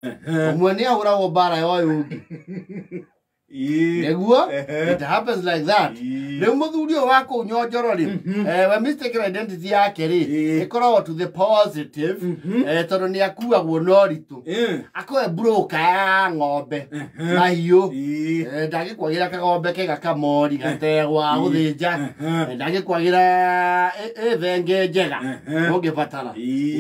Ũmwe nĩ ahũragwo mbara ya ũyũ ũngĩ. Nĩguo it happens like that. Rĩu mũthuri ũyũ wa kũu Nyonjoro rĩ, we mistaken identity yake rĩ ĩkoragwo to the positive, tondũ nĩ akuagwo na ũritũ, akoe broker ya ng'ombe, mahiũ. Ndangĩkwagĩra kagombe kega kamori gategwa gũthĩnja. Ndangĩkwagĩra ĩthenge njega ũngĩbatara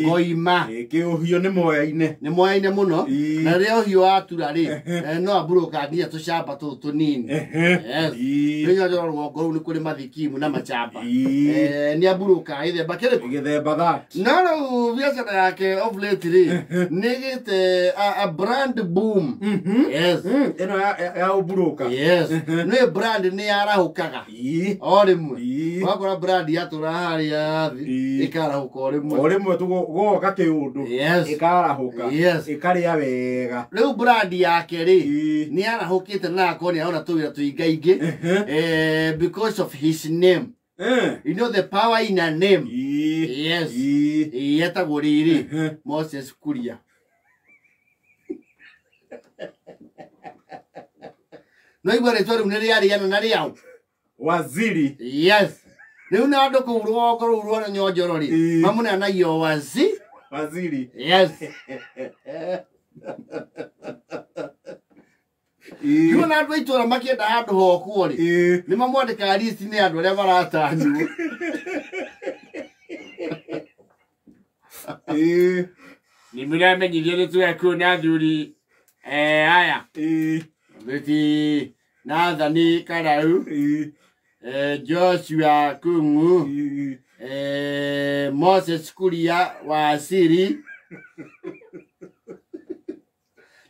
ngoima. Kĩũhiũ nĩ moyaine. Nĩ moyaine mũno. Na rĩrĩa ũhiũ watura rĩ, no aburoka nginya tũcamba tũtũ tũnini. Yes. Rĩu Nyonjoro rũgongo rũu nĩ kũrĩ mathikimu na macamba. Nĩ aburoka gĩthemba kĩrĩkũ? Gĩthemba that. No rĩu biacara yake of late rĩ nĩ ĩgĩte a brand boom. Yes. Ĩno ya ũmburoka. Yes, nĩ brand nĩ yarahũkaga o rĩmwe. Wakora brand yatũra harĩa thĩ, ĩkarahũka o rĩmwe. O rĩmwe tũgoka kĩũndũ. Ĩkarahũka. Ĩkarĩa wega. Rĩu brand yake rĩ nĩ yarahũkĩte na akorwo nĩ arona tũwĩra tũingaingĩ, because of his name. You know the power in a name. Yes. Yetagwo rĩrĩ Moses Kuria. No igua rĩtwa rĩu nĩ rĩarĩana na rĩao. Waziri. Yes, rĩu na andũ kũu rũgongo rũu rwa Nyonjoro rĩ mamũneanagio wazi. Waziri. Yes. Rĩu ona andũ a itũũra makĩenda handũ hokwo rĩ, nĩ mamwandĩkaga list nĩ andũ arĩa maratanywo. Nĩ mũramenyithio nĩ twekuo na athuri aya Beti Nathani Karau, Joshua Kung'u, Moses Kuria wa Asiri,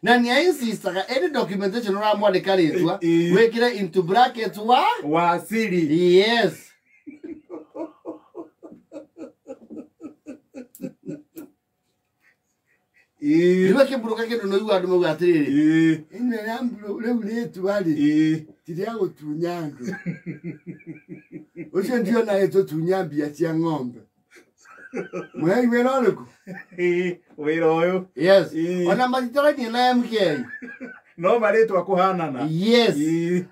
na nĩ ainsistaga any documentation ũramwandĩka rĩtwa wĩkĩre into brackets wa Waziri. Yes. Rĩu akĩmburuka kĩndũ no igua andũ mauga atĩrĩrĩ, ĩno rĩu rĩtwa rĩ ti rĩa gũtunya andũ, ũcio ndiona ĩtũtunya mbia cia ng'ombe. Mũhei wĩra ũrĩkũ? Wĩra ũyũ. Yes. Ona matitarainie na MK. No marĩtwa kũhanana. Yes.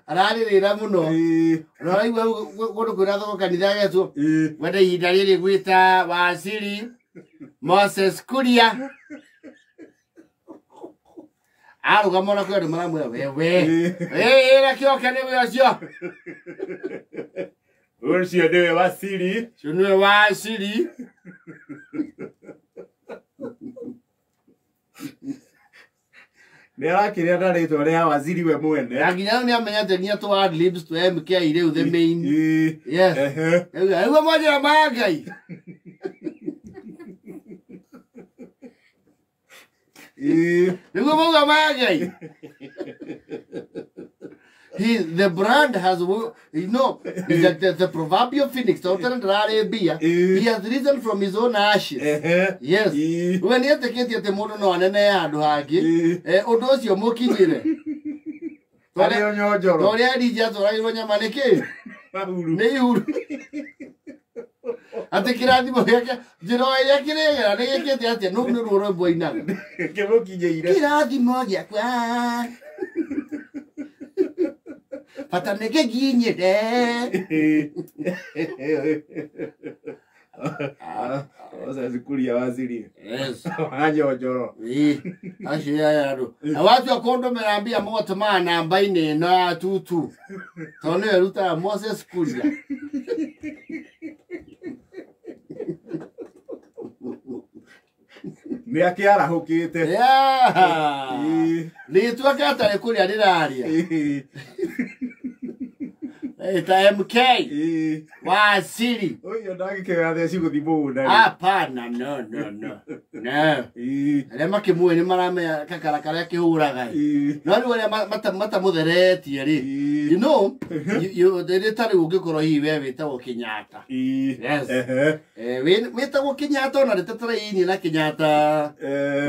Ararĩrĩra mũno. Na ũraigua kũndũ kwĩna thoko kanitha getwo wenda ihinda rĩrĩ gwĩta Waciri Moses Kuria arũgama ona kwĩ andũ maramwĩra wewe ĩra kĩoke nĩwe ũcio. Ũcio nĩwe Waziri. Ũcio nĩwe Waciri. Nĩ arakĩrĩa na rĩtwa rĩa Waziri we mwene. Na nginya rĩu nĩamenyete nginya tũ ad libs tũ MK rĩu the main. Yes. Rĩu mwanjĩra ma Ngai. Nĩguo mauga ma Ngai. The brand has, you know, he's like the proverbial phoenix. Tondũ ndĩrarĩ mbia. He has risen from his own ashes. Yes. We nĩ etĩkĩtie atĩ mũndũ no anene handũ hangĩ. Ũndũ ũcio mũkinyĩre. Arĩ o Nyonjoro. Ta ũrĩa Elijah atwaragĩrwo nyama nĩ kĩ? Mahuru. Nĩ ihuru. Atĩ kĩrathimo gĩake njĩra o ĩrĩa kĩrĩgera nĩ gĩkĩte atĩa nũ nĩ ruo rwĩmbo ainaga. Kĩmũkinyĩire. Kĩrathimo gĩakwa bata nĩ gĩkinyĩre. Moses Kuria Waziri. Yes. Wa Nyonjoro. Acio aya andũ na watua kũndũmĩra mbia mũgũtũmaga namba-inĩ ĩno ya tutu tondũ nĩyo ĩrutaga Moses Kuria. Nĩ akĩarahũkĩte. Rĩtwa kĩatarĩ kũrĩa rĩraria ta MK Waziri. Ũyũ ndangĩkĩoya theci gũthiĩ mũgũnda. Hapana, no no no no. Arĩa makĩmũĩ nĩ maramenya kakara karĩa kĩhũraga. No rĩu arĩa matamũtheretie rĩ, you know, rĩrĩ ta rĩu ũngĩkorwo hihi we wĩtagwo Kenyatta. Yes. Wĩtagwo Kenyatta ona rĩtatarainie na Kenyatta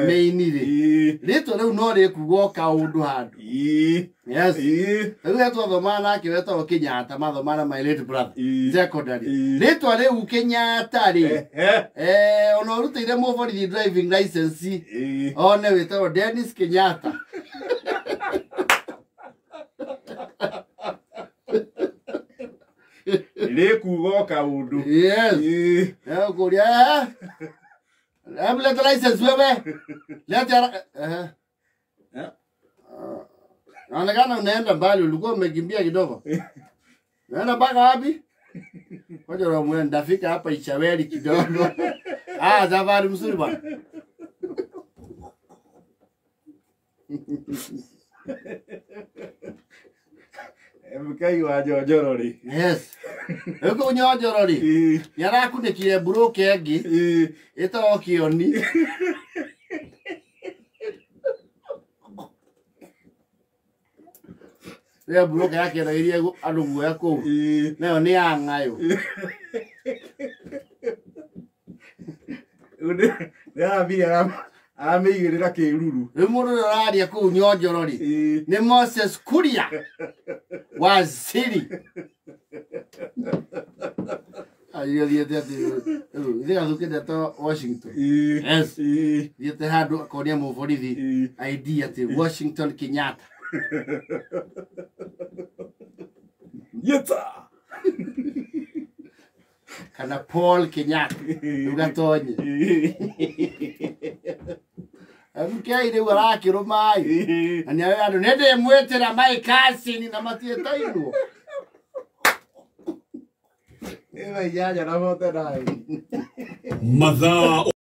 main rĩ. Rĩtwa rĩu no rĩkuga o kaũndũ handũ. Yes. Rĩu he twathomaga nake wetagwo Kenyatta, mathomaga na my late brother secondary. Rĩtwa rĩu Kenyatta rĩ, ona ũrutĩire mũborithi driving license one wĩtagwo Dennis Kenyatta. Rĩkuga o kaũndũ. Yes. Kũria hebu leta license wewe. Leta. Naonekana unaenda mbali, ulikuwa umekimbia kidogo. Unaenda mpaka wapi? Ngoja unamuona ndafika hapa Ichaweli kidogo. Ah, safari mzuri bwana. MK wa Njonjoro rĩ. Yes. Huko Njonjoro rĩ. Nĩarakunĩkire mburũka ĩngĩ ĩtagwo Kĩoni. Rĩrĩa mburũka yakĩendagĩria andũ guoya kũu. Nayo nĩ ya ng'ayũ. Nĩarambire aramĩigĩrĩra kĩruru. Rĩu mũndũ ũrĩa ũraria kũu Njonjoro rĩ nĩ Moses Kuria waziri. Ayo thiĩte atĩ rĩu ithe gathukĩte ta Washington. Yes. Thiĩte handũ akonia mũborithi ID atĩ Washington Kenyatta. Yeta. Kana Paul Kenyatta. Ndũgatonye. MK rĩu arakĩrũma-ĩ. Na nĩarera andũ nĩ ndĩmwĩtĩra my cousin na matiĩtairwo. Ĩno 8:49. Mathaa.